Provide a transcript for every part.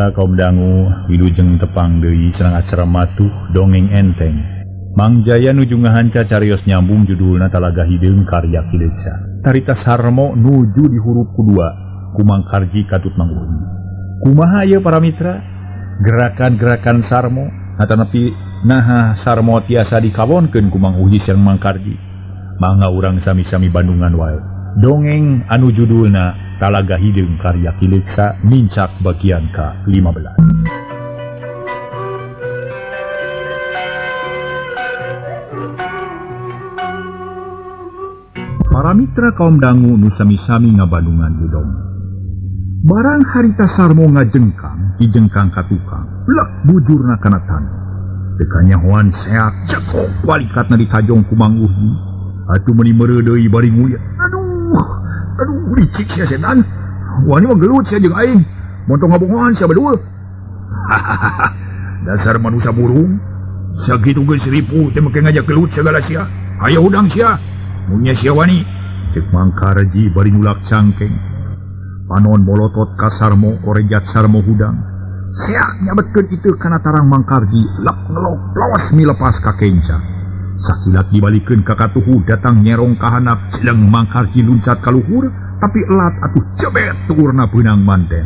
Mitra kaum dangu wilujeng tepang deui sareng acara matuh dongeng enteng. Mang Jaya nuju ngahanca carios nyambung judulna Talaga Hideung karya Ki Leuksa. Tarita Sarmo nuju di huruf kedua ku Mang Karji katut Mang Uhi. Kumaha ieu para mitra? Gerakan-gerakan Sarmo atanapi naha Sarmo tiasa dikawonkeun ku Mang Uhi sareng Mang Karji. Mangga urang sami-sami bandungan wae. Dongeng anu judulna Talaga Hideung karya Ki Leuksa nincak bagian ke-15. Para mitra kaum dangu nu sami-sami ngabandungan ieu dongeng. Barang harita Sarmo ngajengkang, dijengkang ka tukang, plek bujurna kana taneuh. Teu kanyahoan seak cekok walikatna ditajong ku Mang Uhi. Atuh meuni meureuh deui bari nguliat. Aduh, aduh licik sia setan. Wani mah gelut sia jeung aing. Montong ngabongohan sia bedul. Dasar manusia burung. Sakitu geus ripuh teh make ngajak gelut segala sia. Hayo hudang sia. Mun nya sia wani. Ceuk Mang Karji bari nulak cangkeng. Panon molotot ka Sarmo korejat Sarmo hudang. Seak nyabetkeun itu kana tarang Mang Karji, lep ngelok plos milepas ka kenca. Sakilat dibalikeun ka katuhu datang nyerong ka handap jeleng Mang Karji luncat ka luhur tapi elat atuh jebet tuurna beunang manten.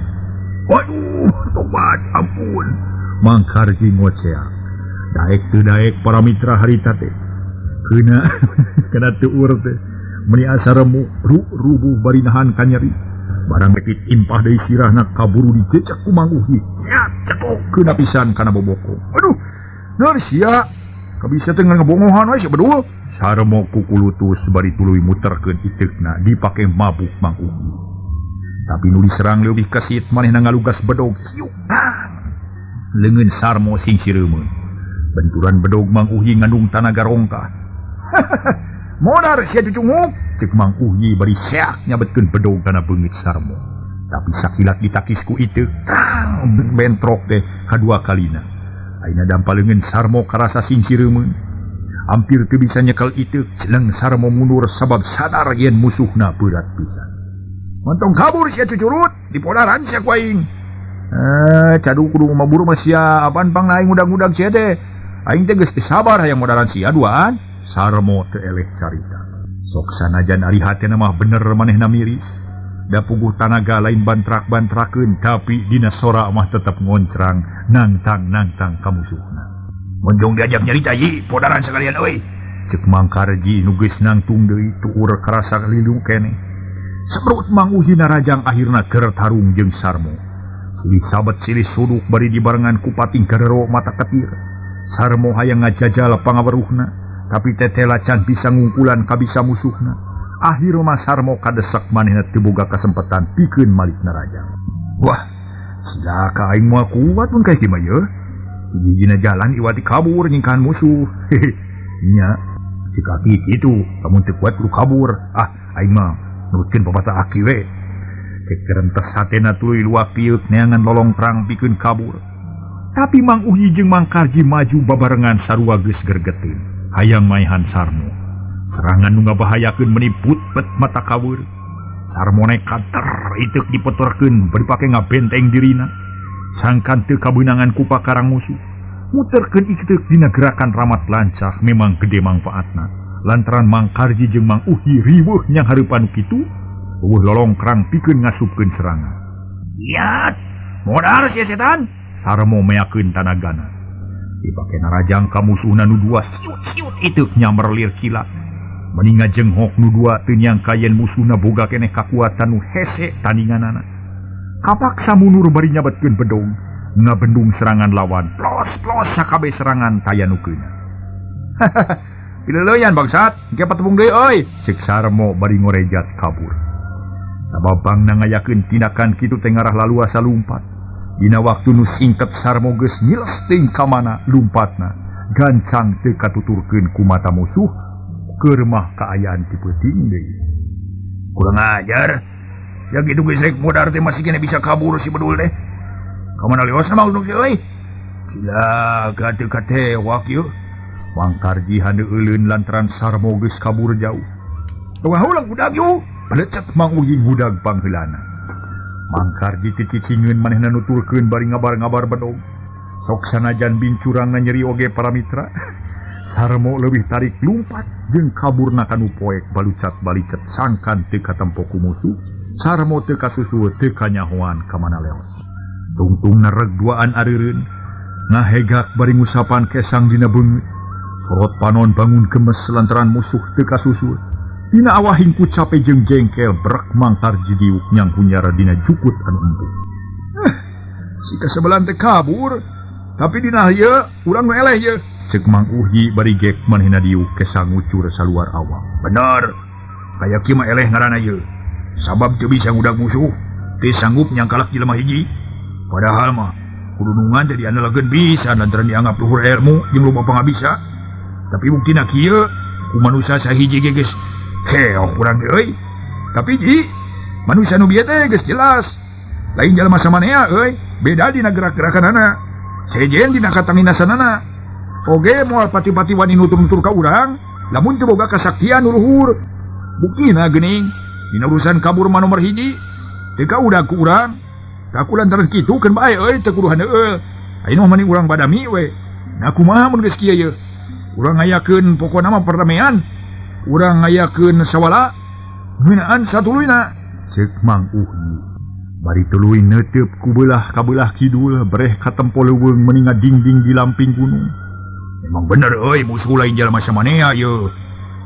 Waduh, tobat ampun. Mang Karji ngoceak. Daek teu daek para mitra harita teh. Keuna kana tuur teh. Meuni asa remuk rubuh bari nahan kanyeri. Barang mekit impah deui sirahna kaburu dijejak ku Mang Uhi. Nya cekok keuna pisan kana boboko. Aduh, naon sia? Kabisa teh ngebongohan we sia bedul. Sarmo kukulutus bari tuluy muterkeun iteukna dipake mabuk Mang Uhi. Tapi nu diserang leuwih kesit manehna ngalugas bedog siuk. Leungeun Sarmo sing sireumeun. Benturan bedog Mang Uhi ngandung tanaga rongkah. Modar sia cucunguk, ceuk Mang Uhi bari seak nyabetkeun bedog kana beungeut Sarmo. Tapi sakilat ditakis ku iteuk, tang bentrok teh kadua kalina. Aina dampa leungeun Sarmo karasa sing sireumeun. Hampir teu bisa nyekel iteuk, jeleng Sarmo mundur sabab sadar yen musuhna berat pisan. Montong kabur sia cucurut, dipodaran sia ku aing. Cadu kudu maburu mah sia, apaan pang aing udag-udag sia teh. Aing teh geus teu sabar hayang modaran sia duaan. Sarmo teu eleh carita. Sok sanajan ari hatena mah bener manehna miris. Da puguh tanaga lain bantrak-bantrakeun tapi dina sora mah tetep ngoncrang nangtang-nangtang ka musuhna. Monjong diajak nyarita ye podaran sakalian euy. Ceuk Mang Karji nu geus nangtung deui tuur karasa lilu keneh. Sebrut Mang Uhi narajang akhirna keur tarung jeung Sarmo. Silih sabet silih suduk bari dibarengan ku pating garero mata ketir. Sarmo hayang ngajajal pangaweruhna tapi tetela can bisa ngungkulan kabisa musuhna. Akhirna Sarmo kadesek manehna teu boga kasempatan pikeun malik narajang. Wah, silaka aing moal kuat mun kae kieu mah yeuh. Hiji-hijina jalan iwati kabur nyingkahan musuh. Hehe. Nya, cik aki kitu, lamun teu kuat kudu kabur. Ah, aing mah nurutkeun papatah aki we. Cek rentes hatena tuluy luak pieup neangan lolong perang pikeun kabur. Tapi Mang Uhi jeung Mang Karji maju babarengan sarua geus gergeteun. Hayang maehan Sarmo. Serangan nu ngabahayakeun meuni putpet mata kabur. Sarmo nekat ter iteuk dipeterkeun bari pake ngabenteng dirina. Sangkan teu kabeunangan ku pakarang musuh. Muterkeun iteuk dina gerakan ramat lancah memang gede mangfaatna. Lantaran Mang Karji jeung Mang Uhi riweuh nyang hareupan kitu, eueuh lolongkrang pikeun ngasupkeun serangan. Iat, modar sia setan. Sarmo meakeun tanagana. Dipake narajang ka musuhna nu dua siut-siut iteuk nyamber lir kilat. Meni ngajenghok nu dua teu nyangka yen musuhna boga keneh kakuatan nu hese tandinganana. Kapaksa mundur bari nyabetkeun bedog, ngabendung serangan lawan. Plos-plos sakabeh serangan taya nu keuna. Pileuleyan bangsat, engke patepung deui euy, ceuk Sarmo bari ngorejat kabur. Sabab bangna ngayakeun tindakan kitu teh ngarah laluasa lumpat. Dina waktu nu singket Sarmo geus nyiles teuing ka mana lumpatna, gancang teu katuturkeun ku mata musuh. Keur mah kaayaan ti peuting deui. Kurang ajar. Ya kitu geus rek modar teh masih kene bisa kabur si bedul teh. Ka mana leosna mah untung euy. Cilaka teu katewak ieu. Mang Karji handeu euleun lantaran Sarmo geus kabur jauh. Tong ulang budak yuk. Palecet Mang Uhi ngudag pangheulana. Mangkarji teu cicingeun manehna nuturkeun bari ngabar-ngabar bedog. Sok sanajan bincurangna nyeri oge para mitra. Sarmo leuwih tarik lumpat jeung kaburna kanu poek balucat balicet sangkan teu katempo ku musuh. Sarmo teu kasusul teu kanyahoan ka mana leos. Tungtungna reg duaan areureun ngahegak bari ngusapan kesang dina beungeut. Sorot panon bangun gemes lantaran musuh teu kasusul. Dina awahing ku cape jeung jengkel brek Mangkarji diuk nyang hunyara dina jukut anu empuk. Si kasebelan teh kabur, tapi dina ieu urang nu eleh ieu. Ceuk Mang Uhi bari gek manehna diuk kesang ngucur saluar awak. Bener, kaya kieu mah eleh ngaranna ieu. Sabab teu bisa ngudag musuh, teu sanggup nyangkalak jelema hiji. Padahal mah kudunungan teh diandalkeun bisa lantaran dianggap luhur ilmu jeung loba pangabisa. Tapi buktina kieu ku manusia sahiji ge geus keoh urang ge euy. Tapi ji, manusia nu bieu teh geus jelas. Lain jalma samanea euy, beda dina gerak-gerakanana. Sejen dina katanginasanana. Oge moal pati-pati wani nutur-nutur ka urang, lamun teu boga kasaktian nu luhur. Buktina geuning dina urusan kabur mah nomor hiji, teu kaudag ku urang. Taku lantaran kitu keun bae euy teu kudu haneueul. Ayeuna mah mending urang badami we. Nah kumaha mun geus kieu ye? Urang ngayakeun pokona mah perdamaian. Urang ngayakeun sawala ngeunaan satuluyna. Ceuk Mang Uhi. Bari tuluy neuteup ku beulah ka beulah kidul breh katempo leuweung meni ngadingding di lamping gunung. Emang bener euy musuh lain jalma samanea ye.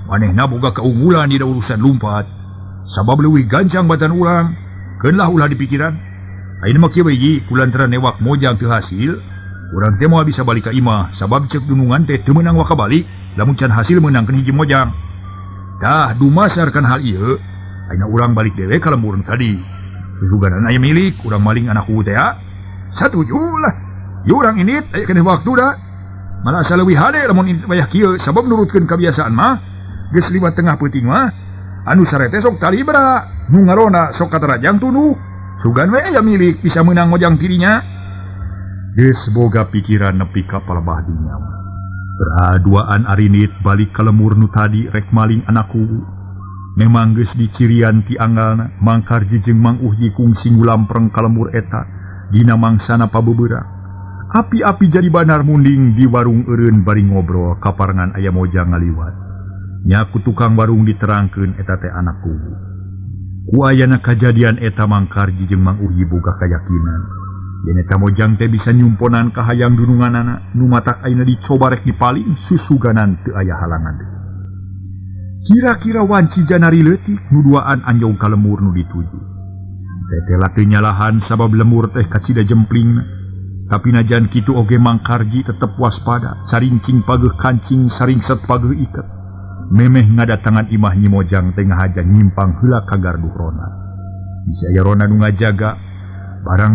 Manehna boga keunggulan dina urusan lumpat. Sabab leuwih gancang batan urang, keunlah ulah dipikiran. Ayeuna mah kieu we ji, kulantaran newak mojang teu hasil, urang teh moal bisa balik ka imah sabab ceuk dunungan teh teu meunang waka balik lamun can hasil meunangkeun hiji mojang. Tah dumasarkan hal ieu, ayeuna urang balik dewe ka lembur nu tadi. Susuganan aya milik, urang maling anak kuwu teh. Satuju lah. Yeuh urang indit aya keneh waktu da. Malah asa leuwih hade lamun indit wayah kieu sabab nurutkeun kabiasaan mah geus liwat tengah peuting mah anu sare teh sok talibra, nu ngarona sok katarajang tunduh. Sugan we aya milik bisa meunang mojang tirinya. Geus boga pikiran nepi ka palebah dinya. Beraduaan arinit balik ka lemur nu tadi rek maling anak kuwu. Memang geus dicirian ti anggalna, Mangkarji jeung Mang Uhyi kungsi ngulampreng ka lemur eta dina mangsana pabebeurang. Api-api jadi banar munding di warung eureun bari ngobrol kaparengan aya mojang ngaliwat. Nya ku tukang warung diterangkeun eta teh anak kuwu. Ku ayana kajadian eta Mangkarji jeung Mang Uhyi boga kayakinan yen eta mojang teh bisa nyumponan kahayang dununganana nu matak ayeuna dicoba rek dipaling susuganan teu aya halangan deui. Kira-kira wanci janari leutik nu duaan anjog ka lemur nu dituju. Tetela teu nyalahan sabab lemur teh kacida jemplingna. Tapi najan kitu oge Mangkarji tetep waspada, carincing pageuh kancing, saringset pageuh iket. Memeh ngadatangan imah Nyi Mojang teh ngahaja nyimpang heula ka garduh rona. Bisi aya rona nu ngajaga, barang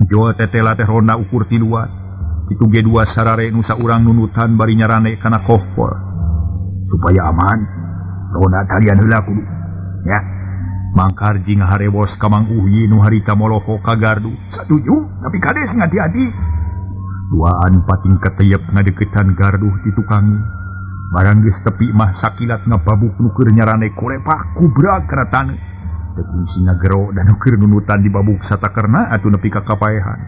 jol tetela teh rona ukur tiluan. Kitu ge dua sarare nu saurang nunutan bari nyarane kana kohkol. Supaya aman, rona talian heula kudu. Ya. Mangkarji ngaharewos ka Mang Uhyi nu harita moloko ka gardu. Satuju, tapi kade sing hati-hati. Duaan pating keteyep ngadeukeutan garduh di tukangi. Barang geus tepi mah sakilat ngababuk nu keur nyarane kolepak kubrag kana taneuh. Teu kungsi ngagero dan nu keur nunutan dibabuk satakerna atuh nepi ka kapaehan.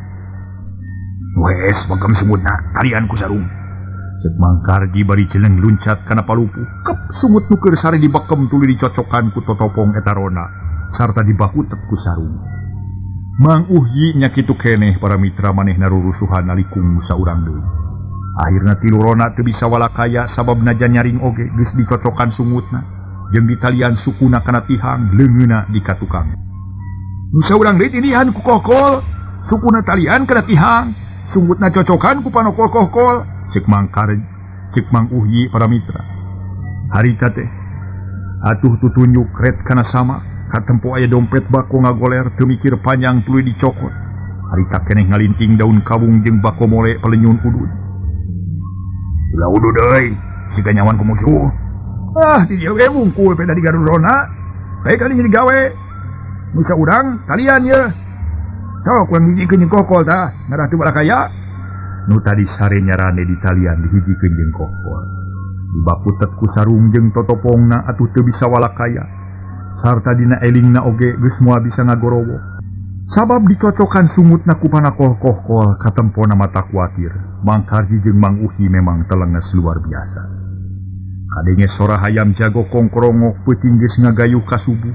Wes bekem sungutna talian ku sarung. Ceuk Mangkarji bari celeng luncat kana palupuh. Kep sungut nu keur sare dibekem tuluy dicocokan ku totopong eta rona sarta dibakutet ku sarung. Mang Uhyi nya kitu keneh para mitra manehna rurusuhan nalikung saurang deui. Akhirna tilu rona teu bisa walakaya sabab najan nyaring oge geus dicocokan sungutna jeung ditalian sukuna kana tihang leungeunna di katukang. Nu saurang deui tindihan ku kokol, sukuna talian kana tihang, sungutna cocokan ku panokol kokol. Ceuk Mangkar, ceuk Mang Uhyi para mitra. Harita teh atuh tutunjuk ret kana sama katempo aya dompet bako ngagoler teu mikir panjang tuluy dicokot. Harita keneh ngalinting daun kawung jeung bako mole palenyun udud. Ulah udud euy, siga nyawan ku musuh. Ah, di dieu we wungkul peda di gardu rona. Bae kali jadi gawe. Nu saurang talian ye. Sok urang hijikeun jeung kokol tah, ngarah teu balakaya. Nu tadi sare nyarane di talian dihijikeun jeung kokol. Dibakutet ku sarung jeung totopongna atuh teu bisa walakaya. Sarta dina elingna oge geus moal bisa ngagorowo. Sabab dicocokan sungutna ku panakoh-kohkol katempona mata kuatir. Mang Karji jeung Mang Uhi memang telenges luar biasa. Kadenge sora hayam jago kongkrongok peuting geus ngagayuh ka subuh.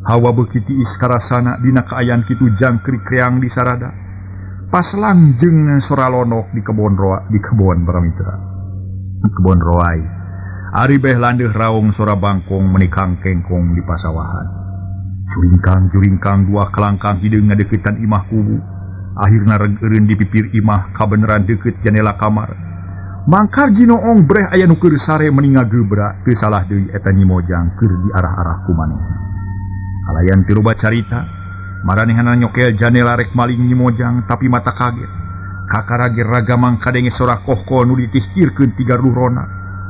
Hawa beuki tiis karasana dina kaayaan kitu jangkrik reang di sarada. Pas langjeng sora lonok di kebon roa di kebon paramitra. Di kebon roai. Ari beh landeuh raung sora bangkong menikang kengkong di pasawahan. Juringkang-juringkang dua kelangkang hideung ngadeukeutan imah kubu. Akhirna reg eureun di pipir imah kabeneran deukeut janela kamar. Mang Karji noong breh aya nu keur sare meni ngagebra teu salah deui eta Nyi Mojang keur diarah-arah ku manehna. Kalayan teu loba carita, maranehanna nyokel janela rek maling Nyi Mojang tapi mata kaget. Kakara ge ragamang kadenge sora kohkol nu ditihkirkeun ti garuh rona.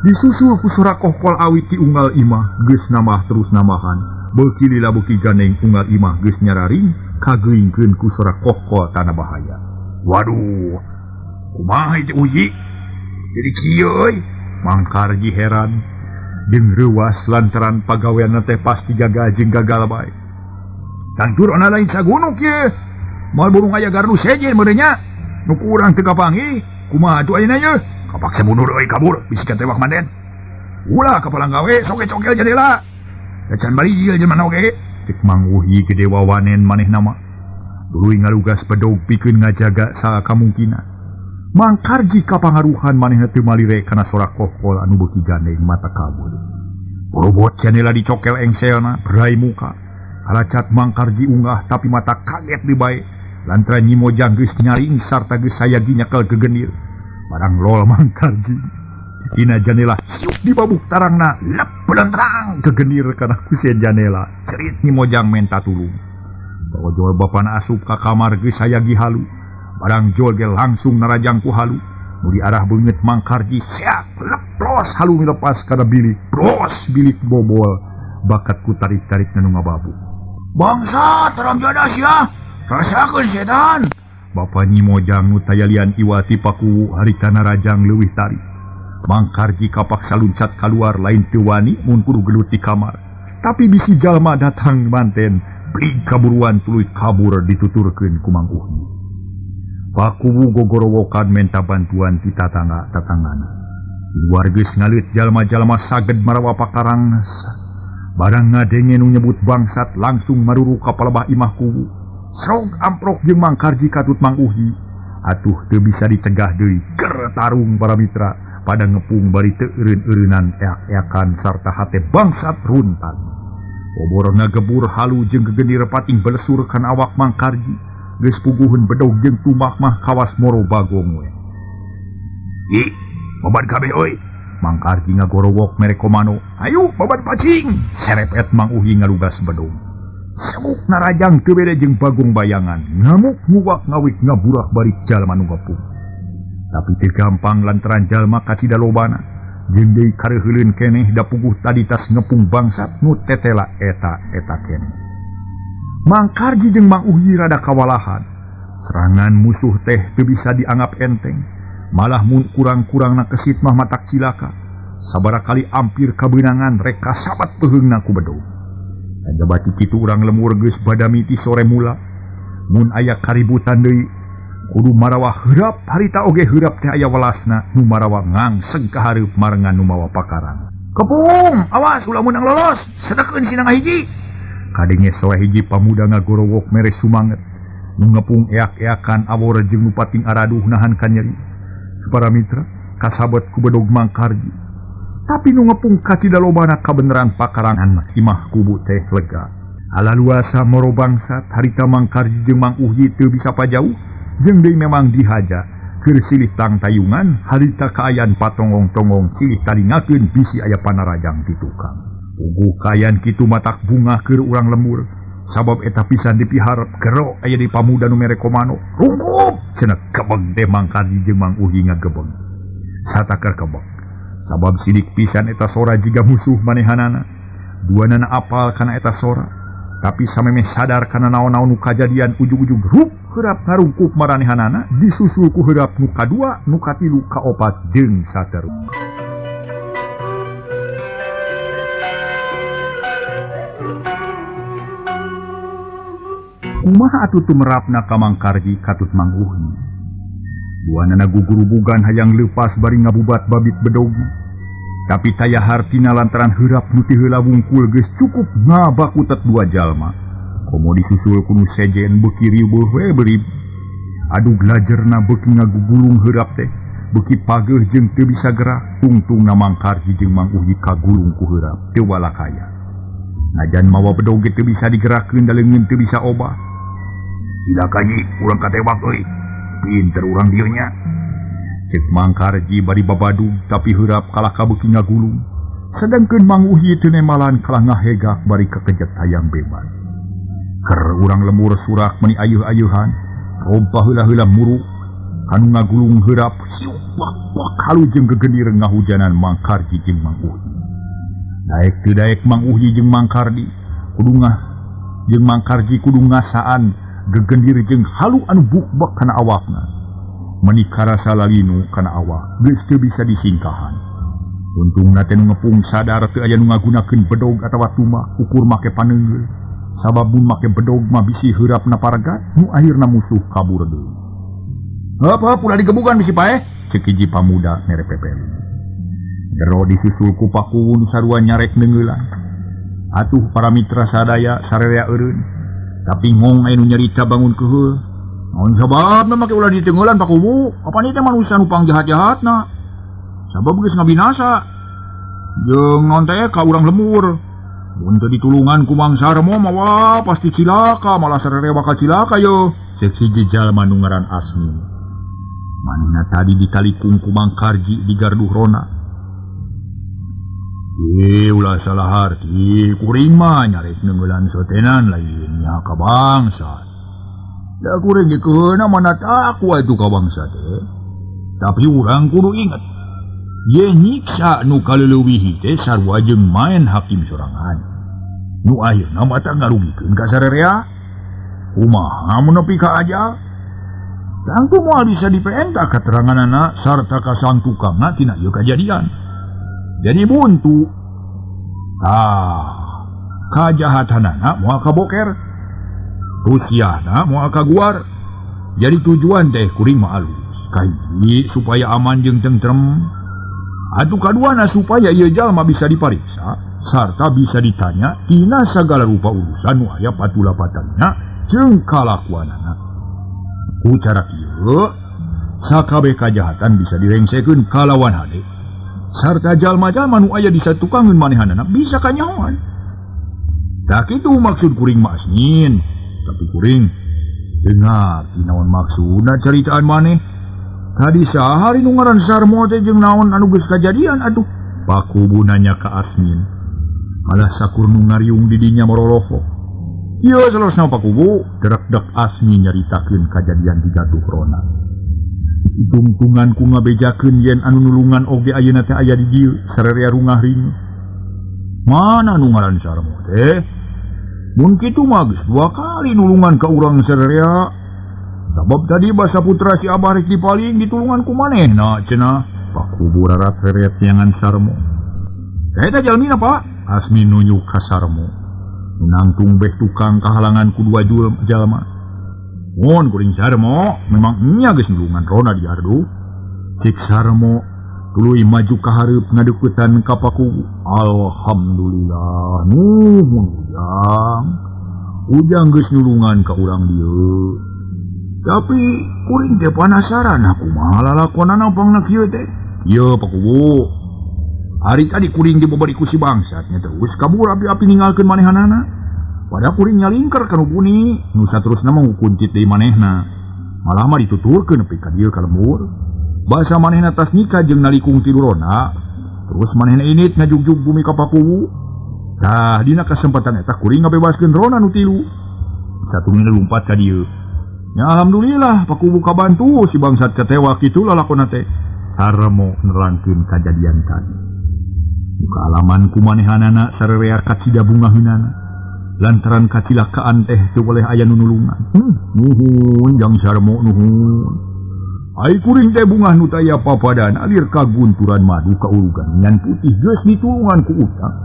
Disusul ku sora kohkol awi ti unggal imah geus nambah terus nambahan. Beuki lila beuki gandeng unggal imah geus nyararing kageuingkeun ku sora kohkol tanah bahaya. Waduh, kumaha ieu uji? Jadi kieu euy. Mang Karji heran jeung reuwas lantaran pagaweanna teh pasti gagal jeung gagal bae. Tangtur ana lain sagunuk ye. Moal burung aya gardu sejen meureun nya. Nu ku urang teu kapanggih, kumaha atuh ayeuna ye? Kapaksa mundur euy kabur bisi katewak manten. Ulah kapalang gawe sok cokel jadela. Da can barijil jelema oge. Cek Mang Uhi gede wawanen manehna mah. Tuluy ngalugas bedog pikeun ngajaga sakamungkinan. Mang Karji kapangaruhan manehna teu malire kana sora kohkol anu beuki gandeng mata kabur. Borobot jandela dicokel engselna berai muka. Kalacat Mang Karji unggah tapi mata kaget deui bae lantaran Nyi Mojang geus nyaring sarta geus sayagi nyekel gegenir. Barang lol Mang Karji. Dina janela siuk dibabuk tarangna lep belentrang gegenir kana kusen janela. Cerit Nyi Mojang menta tulung. Bawajol bapana asup ka kamar geus sayagi halu. Barang jol ge langsung narajang ku halu. Nu diarah beungeut Mang Karji seak leplos halu milepas kana bilik. Bros bilik bobol bakat ku tarik-tarik nu ngababu. Bangsa terang jada sia. Rasakeun setan. Bapa Nyi Mojang nu tayalian iwati paku harita narajang leuwih tarik. Mang Karji kapaksa luncat kaluar lain teu wani mun kudu gelut di kamar. Tapi bisi jalma datang manten, blig kaburuan tuluy kabur dituturkeun ku Mang Uhi. Pakuwu gogorowokan menta bantuan ti tatangga-tatanggana. Di luar geus ngaleut jalma-jalma saged marawa pakarang. Barang ngadenge nu nyebut bangsat langsung maruru ka palebah imah kuwu. Srog amprok jeung Mang Karji katut Mang Uhi. Atuh teu bisa dicegah deui. Ger tarung para mitra pada ngepung bari teu eureun-eureunan eak-eakan sarta hate bangsat runtan. Obor ngagebur halu jeung gegenir pating belesur kana awak Mang Karji. Geus puguheun bedog jeung tumak mah kawas moro bagong we. Ih, babad kabeh euy. Mang Karji ngagorowok mere komando. Ayo babad pacing. Serepet Mang Uhi ngalugas bedog. Semuk narajang teu bede jeung bagong bayangan. Ngamuk nguwak ngawik ngaburak bari jalma nu ngepung. Tapi teu gampang lantaran jalma kacida lobana. Jeung deui kareuheuleun keneh da puguh tadi tas ngepung bangsat nu tetela eta-eta keneh. Mang Karji jeung Mang Uhi rada kawalahan. Serangan musuh teh teu bisa dianggap enteng. Malah mun kurang-kurangna kesit mah matak cilaka. Sabaraha kali ampir kabeunangan rek kasabat peuheungna ku bedog. Sajabati kitu urang lemur geus badami ti sore mula. Mun aya kaributan deui kudu marawa heurap harita oge heurap teh aya welasna nu marawa ngangseg ka hareup marengan nu mawa pakarang. Kepung, awas ulah meunang lolos, sedekeun sina ngahiji. Kadenge soe hiji pamuda ngagorowok mere sumanget. Nu ngepung eak-eakan awor jeung nu pating araduh nahan ka nyeri. Para mitra kasabet ku bedog Mang Karji. Tapi nu ngepung kacida lobana kabeneran pakarangan imah kubu teh lega. Ala luasa moro bangsat harita Mang Karji jeung Mang Uhi teu bisa pajauh jeung deui memang dihaja. Keur silih tangtayungan harita kaayaan patongong-tongong silih talingakeun bisi aya panarajang ti tukang. Puguh kaayaan kitu matak bungah keur urang lembur. Sabab eta pisan dipiharep gero aya di pamuda nu mere komando. Rungkup cenah kebeg teh Mang Karji jeung Mang Uhi ngagebeg. Satakar kebeg. Sabab sidik pisan eta sora jiga musuh manehanana. Duanana apal kana eta sora. Tapi samemeh sadar kana naon-naon nu kajadian ujug-ujug rup heurap ngarungkup maranehanana disusul ku heurap nu kadua, nu katilu, kaopat jeung saterusna. Kumaha atuh tumerapna ka Mang Karji katut Mang Uhyi. Duanana gugurubugan hayang leupas bari ngabubat babit bedog. Tapi taya hartina lantaran heurap nu teu heula wungkul geus cukup ngabakutet dua jalma. Komo disusul ku nu sejen beuki riweuh we beurib. Adug lajerna beuki ngagugulung heurap teh, beuki pageuh jeung teu bisa gerak. Tungtungna Mang Karji jeung Mang Uhyi kagulung ku heurap teu walakaya. Najan mawa bedog ge teu bisa digerakkeun da leungeun teu bisa obah. Cilaka nyi, urang katewak euy. Pinter urang dieu nya. Cek Mang Karji bari babadug tapi heurap kalah ka beuki ngagulung. Sedangkeun Mang Uhyi teu nemalan kalah ngahegak bari kakejet hayang bebas. Keur urang lembur surak meuni ayeuh-ayeuhan, rompah heula-heula muru kanu ngagulung heurap siuk wak wak halu jeung gegendir ngahujanan Mang Karji jeung Mang Uhyi. Daek teu daek Mang Uhyi jeung Mang Kardi kudu ngah jeung Mang Karji kudu ngasaan gegendir jeung halu anu bukbak kana awakna. Meni karasa lalinu kana awak geus teu bisa disingkahan. Untungna teh nu ngepung sadar teu aya nu ngagunakeun bedog atawa tumak ukur make paneunggeul. Sabab mun make bedog mah bisi heurapna paragat nu akhirna musuh kabur deui. Heup heup ulah digebugan bisi paeh, ceuk hiji pamuda mere pepeli. Jero disusul ku pakuwun sarua nyarek neungeulan. Atuh para mitra sadaya sarerea eureun. Tapi ngong aya nu nyarita bangun keuheul. Naon sababna make ulah diteungeulan pakuwu? Kapan ieu teh manusia nu pangjahat-jahatna? Sabab geus ngabinasa. Jeung naon teh ka urang lembur. Mun teu ditulungan ku Mang Sarmo mah wah pasti cilaka, malah sarere bakal cilaka yeuh. Ceuk hiji jalma nu ngaran Asmi. Manehna tadi ditalikung ku Mang Karji di garduh rona. Ulah salah harti, kuring mah nyarek neungeulan sotenan lain nya ka bangsa. Da kuring ge keuna mana takwa itu ka bangsa teh. Tapi urang kudu inget, ye nyiksa nu kaleulewihi teh sarua jeung main hakim sorangan. Nu akhirna mata ngarugikeun ka sarerea. Kumaha mun nepi ka ajal? Tangtu moal bisa dipeenta kateranganana sarta ka sang tukangna tina ieu kajadian. Jadi buntu. Tah, kajahatanana moal kaboker. Rusiahna moal kaguar. Jadi tujuan teh kuring mah alus. Kahiji supaya aman jeung tentrem. Atuh kaduana supaya ieu jalma bisa dipariksa sarta bisa ditanya tina sagala rupa urusan nu aya patulapatanna jeung kalakuanana. Ku cara kieu sakabeh kajahatan bisa direngsekeun kalawan hade. Sarta jalma-jalma nu aya di satukangeun manehanana bisa kanyahoan. Tah kitu maksud kuring mah Asmin. Tapi kuring dengar naon maksudna caritaan maneh. Tadi sahari nu ngaran Sarmo teh jeung naon anu geus kajadian atuh. Pakubu nanya ka Asmin. Malah sakur nu ngariung di dinya moroloho. Ieu salosna Pakubu, derak-dek Asmin nyaritakeun kajadian di gaduh rona. Tungtungan ku ngabejakeun yen anu nulungan oge ayeuna teh aya di dieu sarerea rungah ringu. Mana nu ngaran Sarmo teh? Mun kitu mah geus dua kali nulungan ka urang sarerea. Sabab tadi basa putra si Abah rek dipaling ditulungan ku manehna cenah. Pakubu rarat reret nyangan Sarmo. Eta jalmina Pak? Asmin nunjuk ka Sarmo. Nangtung beh tukang kahalangan ku dua jalma. Mun kuring Sarmo memang nya geus nulungan rona di ardu. Cek Sarmo tuluy maju ka hareup ngadeuketan ka Pakubu. Alhamdulillah nuhun Ujang. Ujang geus nulungan ka urang dieu. Tapi kuring teh panasaran kumaha lalakonana pangna kieu teh. Ieu Pakubu. Ari tadi kuring dibobori ku si bangsat nya terus kabur api-api ninggalkeun manehanana. Padahal kuring nyalingker ka nu buni, nu saterusna mah ngukuntit deui manehna. Malah mah dituturkeun nepi ka dieu ka lembur. Basa manehna tas nikah jeung nalikung tidurona, terus manehna init ngajugjug bumi ka Pakubu. Tah dina kasempatan eta kuring ngabebaskeun rona nu tilu. Satungina lumpat ka dieu. Ya alhamdulillah Pakubu kabantu si bangsat katewa kitu lalakonna teh. Sarmo nerangkeun kajadian tadi. Muka alaman ku manehanana sarerea kacida bungaheunana. Lantaran kacilakaan teh teu boleh aya nu nulungan. Nuhun jang Sarmo nuhun. Ai kuring teh bungah nu taya papadan alir kagunturan madu ka urugan nyan putih geus ditulungan ku utang.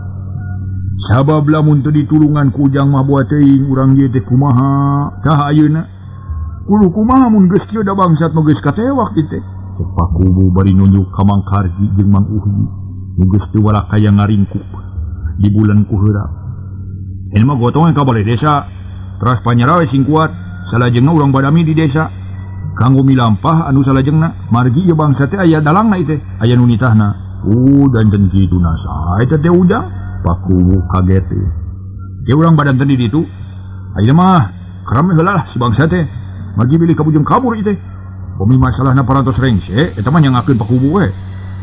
Sabab lamun teu ditulungan ku Ujang mah buat teuing urang ieu teh kumaha tah ayeuna. Kudu kumaha mun geus kieu da bangsat mah geus katewak ieu teh. Cek Pakuwu bari nunjuk ka Mang Karji jeung Mang Uhji nu geus teu walakaya ngaringkuk di bulan ku heurap. Ini mah gotong ka balai desa. Teras panyara we sing kuat salajengna urang badami di desa. Kanggo milampah anu salajengna margi ieu bangsa teh aya dalangna ieu teh, aya nu nitahna. Danten kitu nasa eta teh Ujang. Pakuwu kaget teh. Ge urang badan teh di ditu. Ayeuna mah kerem heula lah si bangsa teh. Margi bilih kabujeng kabur ieu teh. Bumi masalahna parantos rengse eta mah nyangakeun Pakuwu we.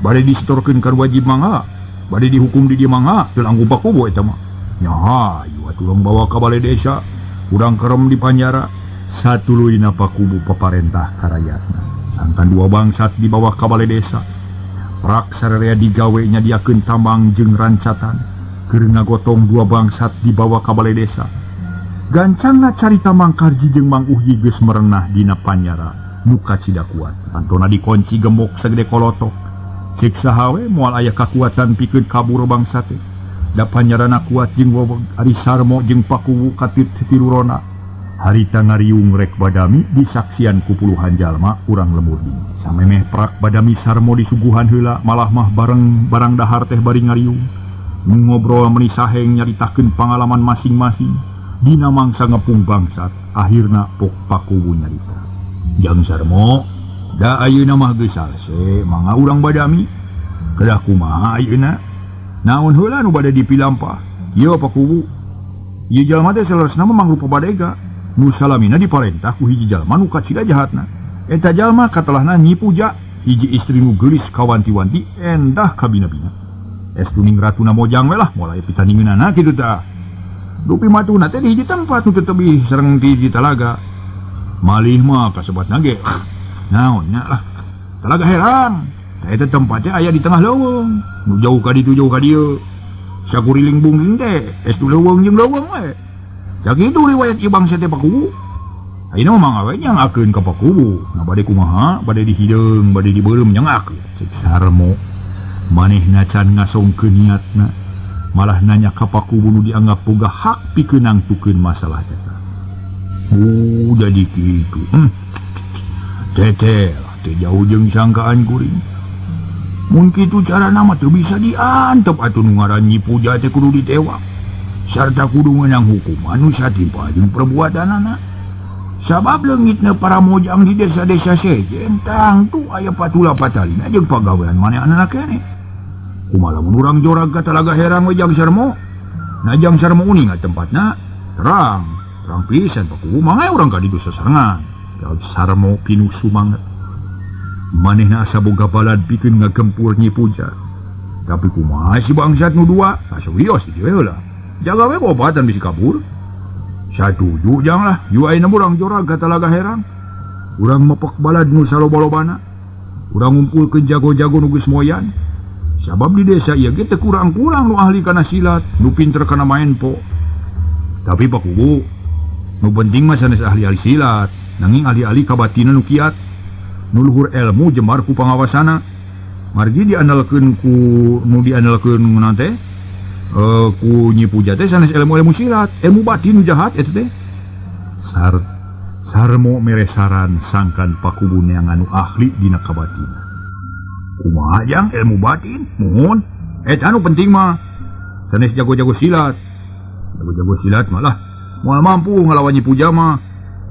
Bade disetorkeun ka wajib mangga, bade dihukum di dieu mangga, teu langkung Pakuwu eta mah. Nya hayu atuh urang bawa ka balai desa, urang kerem di panjara. Satuluyna Pakuwu paparentah ka rayatna. Sangkan dua bangsat dibawa ka balai desa. Prak sararea digawe nyadiakeun tambang jeung rancatan. Keur ngagotong dua bangsat dibawa ka balai desa. Gancangna carita Mang Karji jeung Mang Uhyi geus merenah dina panjara. Muka cida kuat. Pantona dikunci gemuk sagede kolotok. Cek saha we moal aya kakuatan pikeun kabur bangsa teh. Da panjarana kuat jeung weweg ari Sarmo jeung Pakuwu katit titirurona. Harita ngariung rek badami disaksian ku puluhan jalma urang lembur di. Samemeh prak badami Sarmo disuguhan heula malah mah bareng barang dahar teh bari ngariung. Ngobrol meuni saheng nyaritakeun pangalaman masing-masing. Dina mangsa ngepung bangsat, akhirna pok Pakuwu nyarita. Jang Sarmo, da ayeuna mah geus salse, mangga urang badami. Kedah kumaha ayeuna? Naon heula nu bade dipilampah? Ieu Pakuwu. Ieu jalma teh saleresna mah mangrupa badega. Nu salamina diparentah ku hiji jalma nu kacida jahatna. Eta jalma katelahna Nyi Puja, hiji istri nu geulis kawanti-wanti endah kabina-bina. Estu ning ratuna mojang we lah mulai pitandingeunana kitu tah. Dupi matuna teh di hiji tempat nu teu tebih sareng di hiji talaga. Malih mah kasebatna ge naon nya lah. Talaga herang. Tah eta tempatnya aya di tengah leuweung. Nu jauh ka ditu jauh ka dieu. Sakuriling bungking teh estu leuweung jeung leuweung we. Sakitu riwayat ieu bangsa teh Pakuwu. Ayeuna mah mangga we nyangakeun ka Pakuwu. Nah bade kumaha, bade dihideung, bade dibeureum nyangakeun. Cek Sarmo manehna can ngasongkeun niatna. Malah nanya ka Pakuwu nu dianggap boga hak pikeun nangtukeun masalah eta. Jadi kitu. Teteh lah teh jauh jeung sangkaan kuring. Mun kitu carana mah teu bisa diantep atuh nu ngaran Nyi Puja teh kudu ditewak. Sarta kudu meunang hukuman nu satimpa jeung perbuatanana. Sabab leungitna para mojang di desa-desa sejen tangtu aya patula patalina jeung pagawean manehna keneh. Kumaha lamun urang jorag ka Talaga Herang we Jang Sarmo? Nah Jang Sarmo uninga tempatna terang. Terang pisan Pakuwu mangga urang ka ditu sasarengan. Jawab Sarmo pinuh sumanget. Manehna asa boga balad pikeun ngagempur Nyi Puja. Tapi kumaha si bangsat nu dua? Asa wios di dieu heula. Jaga we obatan bisi kabur. Satuju jang lah, yu ayeuna urang jorag ka Talaga Herang. Urang mepek balad nu saloba-lobana. Urang ngumpulkeun jago-jago nu geus moyan. Sabab di desa ieu ge teu kurang-kurang nu ahli kana silat, nu pinter kana maen po. Tapi Pakuwu, nu penting mah sanes ahli-ahli silat, nanging ahli-ahli kabatinan nu kiat. Nu luhur ilmu jemar ku pangawasana. Margi diandalkeun ku nu diandalkeun naon teh? Ku Nyi Puja teh sanes ilmu-ilmu silat, ilmu batin nu jahat eta teh. Sarmo mere saran sangkan Pakuwu neangan nu ahli dina kabatinan. Kumaha jang ilmu batin? Muhun. Eta nu penting mah sanes jago-jago silat. Jago-jago silat malah moal mampu ngalawan Nyi Puja mah.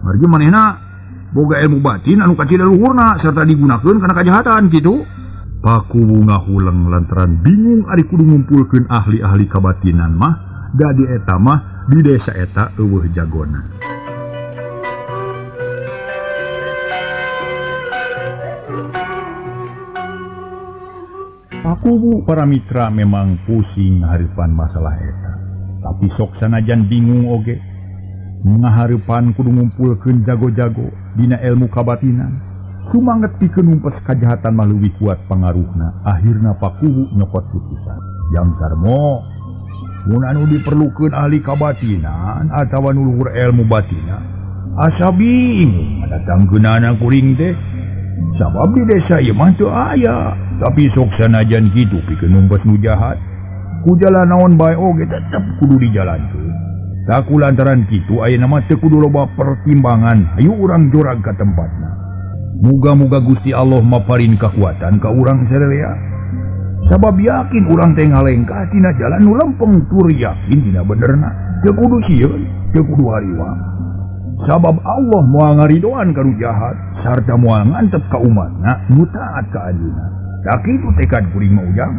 Margi manehna boga ilmu batin anu kacida luhurna serta digunakeun kana kajahatan kitu. Pakuwu ngahuleng lantaran bingung ari kudu ngumpulkeun ahli-ahli kabatinan mah da di eta mah di desa eta eueuh jagona. Pakuwu para mitra memang pusing ngahareupan masalah eta. Tapi sok sanajan bingung oge ngahareupan kudu ngumpulkeun jago-jago dina ilmu kabatinan. Sumanget pikeun numpes kajahatan mah leuwih kuat pangaruhna. Akhirna Pakuwu nyokot putusan. Jang Sarmo, mun anu diperlukeun ahli kabatinan atawa nu luhur ilmu batina, asa bingung ngadatangkeunana kuring teh. Sabab di desa ieu mah teu aya. Tapi sok sanajan kitu pikeun numpes nu jahat, Ku jalan naon bae oge tetep kudu dijalankeun. Taku lantaran kitu ayeuna mah teu kudu loba pertimbangan, hayu urang jorag ka tempatna. Muga-muga Gusti Allah maparin kakuatan ka urang sararea. Sabab yakin urang teh ngalengkah tina jalan nu lempeng tur yakin dina benerna. Teu kudu sieun, teu kudu hariwang. Sabab Allah moal ngaridoan ka nu jahat sarta moal ngantep ka umatna nu taat ka anjeunna. Tah kitu tekad kuring mah Ujang.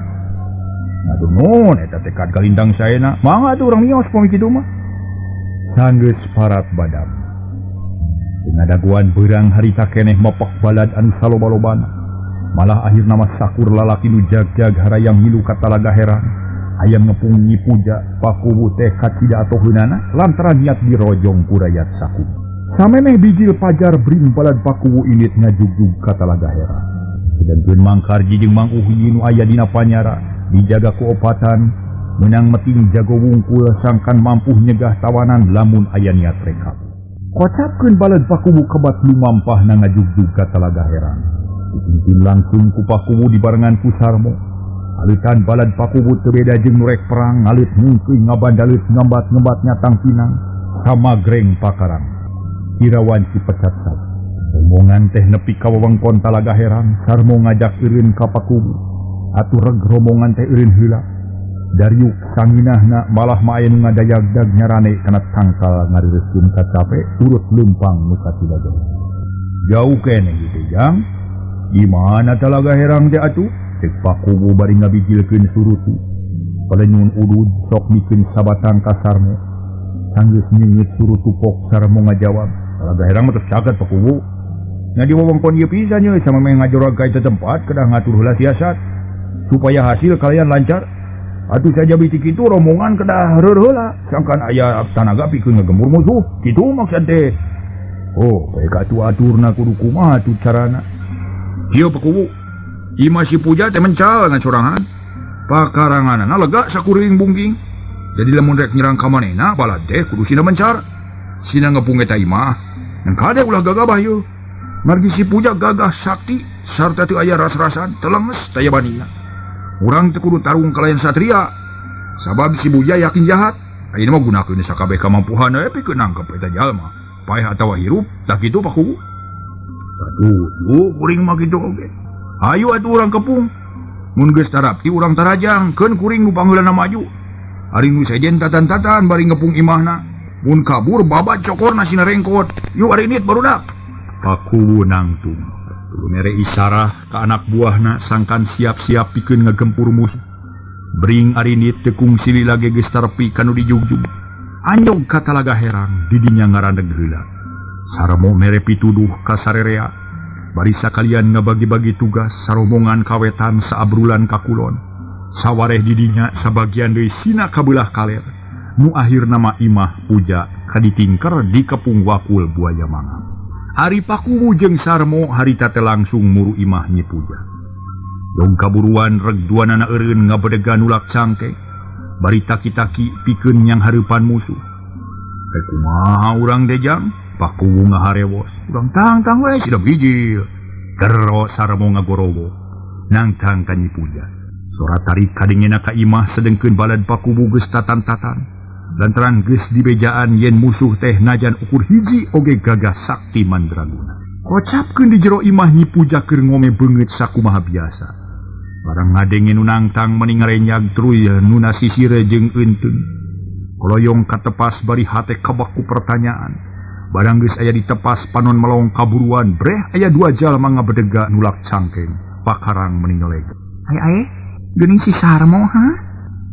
Aduh nuhun eta tekad kalintang saena. Mangga atuh urang mios pami kitu mah. Sanggeus parat badam. Ngadaguan beurang harita keneh mepek balad anu saloba-lobana. Malah akhirna mah sakur lalaki nu jag-jag harayang ngilu ka Talaga Herang. Hayang ngepung Nyi Puja Pakuwu teh kacida atoheunana lantaran niat dirojong ku rayat saku. Samemeh bijil pajar bring balad Pakuwu indit ngajugjug ka Talaga Herang. Sedengkeun Mang Karji jeung Mang Uhi nu aya dina panyara dijaga ku opatan menang meting jago wungkul sangkan mampu nyegah tawanan lamun aya niat rekap. Kocapkeun balad Pakuwu kebat lumampah na ngajugjug ka Talaga Herang. Dipimpin langsung ku Pakuwu dibarengan ku Sarmo. Alitan balad Pakuwu teu beda jeung nu rek perang, ngalit mungkeuy ngabandalit ngambat-ngembat nyatang pinang sama greng pakarang. Irawan cipecat sab. Omongan teh nepi ka wewengkon Talaga Herang, Sarmo ngajak eureun ka Pakuwu. Atuh reg rombongan teh eureun heula. Dariuk sanginahna malah mah aya nu ngadayag-dag nyarane kana tangkal ngarereskeun kacape turut leumpang nu katiga jauh. Jauh keneh ieu teh Jang. Di mana Talaga Herang teh atuh? Cek Pakuwu bari ngabijilkeun surutu. Palenyun udud sok mikeun sabatang ka Sarmo. Sanggeus nyeungit surutu pok Sarmo ngajawab, Talaga Herang mah tos caket Pakuwu. Nya di wewengkon ieu pisan ye samemeh ngajorag ka eta tempat kedah ngatur heula siasat supaya hasil kalian lancar. Atuh saja biti kitu rombongan kedah reur heula sangkan aya tanaga pikeun ngagembur musuh. Kitu maksud teh. Oh, bae atuh aturna kudu kumaha atuh carana. Kieu Pakuwu, imah si Puja teh mencal ngan sorangan. Pakaranganana lega sakuriling bungking. Jadi lamun rek nyerang ka manehna balad teh kudu sina mencar. Sina ngepung eta imah. Ngan kade ulah gagabah yeuh. Margi si Puja gagah sakti sarta teu aya ras-rasan, telenges taya banina. Urang teu kudu tarung kalayan satria. Sabab si Puja yakin jahat. Ayeuna mah gunakeun sakabeh kamampuhan we pikeun nangkep eta jalma. Paeh atawa hirup, tah kitu Pakuwu. Satuju kuring mah kitu oge. Hayu atuh urang kepung. Mun geus tarapti urang tarajang, keun kuring nu pangheulana maju. Ari nu sejen tatan-tatan bari ngepung imahna. Mun kabur babat cokorna sina rengkot. Yuk ari nit barudak. Pakuwu nangtung. Tuluy mere isarah ka anak buahna sangkan siap-siap pikeun ngagempur musuh. Bring arinit teu kungsi lila ge geus tarepi ka nu dijugjug. Anjog ka Talaga Herang didinya ngaraneg heula. Sarmo mere pituduh ka sarerea. Bari sakalian ngabagi-bagi tugas sarombongan kawetan saabrulan ka kulon. Sawareh didinya sabagian deui sina kabelah kaler. Nu akhirna mah imah Puja kaditingker di kepung wakul buaya mangap. Ari Pakuwu jeung Sarmo harita teh langsung muru imah Nyi Puja. Dong kaburuan reg duanana eureun ngabedega nulak cangkeng. Bari taki-taki pikeun nyang hareupan musuh. Rek kumaha urang teh Jang? Pakuwu ngaharewos. Urang tangtang we sida bijil. Gero Sarmo ngagorowo. Nangtang ka Nyi Puja. Sora tarik kadengena ka imah sedengkeun balad Pakuwu geus tatan-tatan. Lantaran geus dibejaan yen musuh teh najan ukur hiji oge gagah sakti mandraguna. Kocapkeun di jero imah Nyi Puja keur ngome beungeut sakumaha biasa. Barang ngadenge nu nangtang meni ngarenyag truy nu nasisir jeung eunteung. Koloyong katepas bari hate kabak ku pertanyaan. Barang geus aya ditepas panon melong kaburuan breh aya dua jalma ngabedega nulak cangkeng. Pakarang meni ngeleg. Ae ae, geuning si Sarmo ha?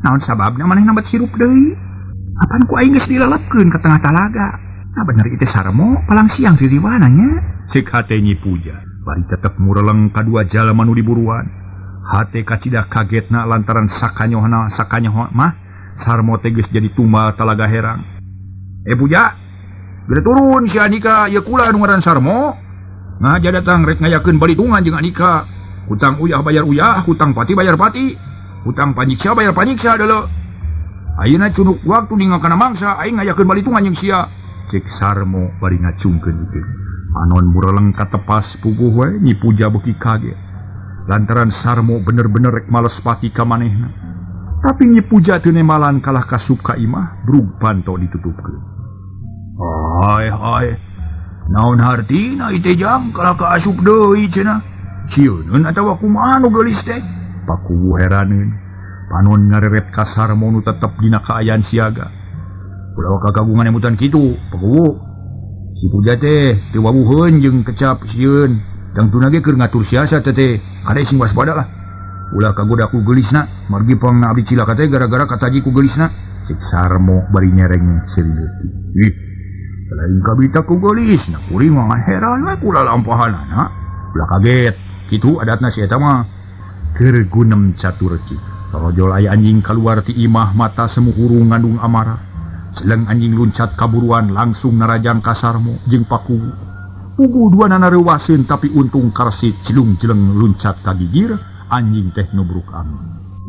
Naon sababna manehna bet hirup deui? Apan ku aing geus dilelepkeun ka tengah talaga. Nah bener ieu teh Sarmo palang siang ririwana nya. Ceuk hate Nyi Puja. Bari tetep mureleng kadua jalma nu diburuan. Hate kacida kagetna lantaran sakanyohna sakanyoh mah Sarmo teh geus jadi tumbal Talaga Herang. Puja, geura turun si Andika ieu kula nu ngaran Sarmo. Ngaja datang rek ngayakeun balitungan jeung Andika. Hutang uyah bayar uyah, hutang pati bayar pati. Hutang panyiksa bayar panyiksa deuleu. Ayeuna cunuk waktu ningal kana mangsa aing ngayakeun balitungan jeung sia. Cek Sarmo bari ngacungkeun hideung. Panon mureleng katepas puguh we Nyi Puja beuki kaget. Lantaran Sarmo bener-bener rek males pati ka manehna. Tapi Nyi Puja teu nembalan kalah kasup ka imah brug panto ditutupkeun. Hai hai. Naon hartina ieu jang kalah ka asup deui cenah. Sieuneun atawa kumaha nu geulis teh? Pakuwu heraneun. Panon ngareret ka Sarmo nu tetep dina kaayaan siaga. Ulah kakagungan emutan kitu, Pakuwu. Si Puja teh teu wawuheun jeung kecap sieun. Tangtuna ge keur ngatur siasat teh. Kade sing waspada lah. Ulah kagoda ku geulisna, margi pangna abdi cilaka teh gara-gara kataji ku geulisna. Cek Sarmo bari nyereng seuri leutik. Ih, lain kabita ku geulisna, kuring mah heran we ku lalampahanana. Ulah kaget, kitu adatna si eta mah. Keur gunem catur cik. Torojol aya anjing kaluar ti imah mata semu hurung ngandung amarah. Celeng anjing luncat kaburuan langsung narajang ka Sarmo jeung Pakuwu. Puguh duanana reuwaseun tapi untung karsit jelung-jeleng luncat ka gigir, anjing teh nubruk angin.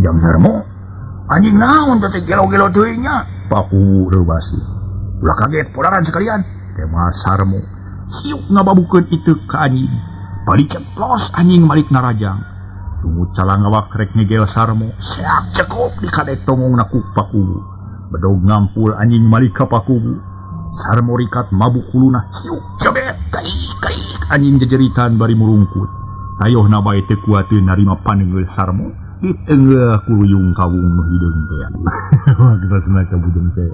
Jang Sarmo, anjing naon teh gelo-gelo teuing nya? Pakuwu reuwaseun. Ulah kaget polaran sekalian. Tema Sarmo siuk ngababukeun iteuk ka anjing. Balik ceplos anjing malik narajang. Sungut calangawak rek ngegel Sarmo, seak cekok di kadek tongongna ku Pakuwu. Bedog ngampul anjing malik ka Pakuwu. Sarmo rikat mabuk huluna, siuk jebet kaik kaik anjing jejeritan bari murungkut. Tayohna bae teu kuateun narima paneunggeul Sarmo, diteunggeuh ku luyung kawung nu hideung teh. Wah, geus ka bujeng teh.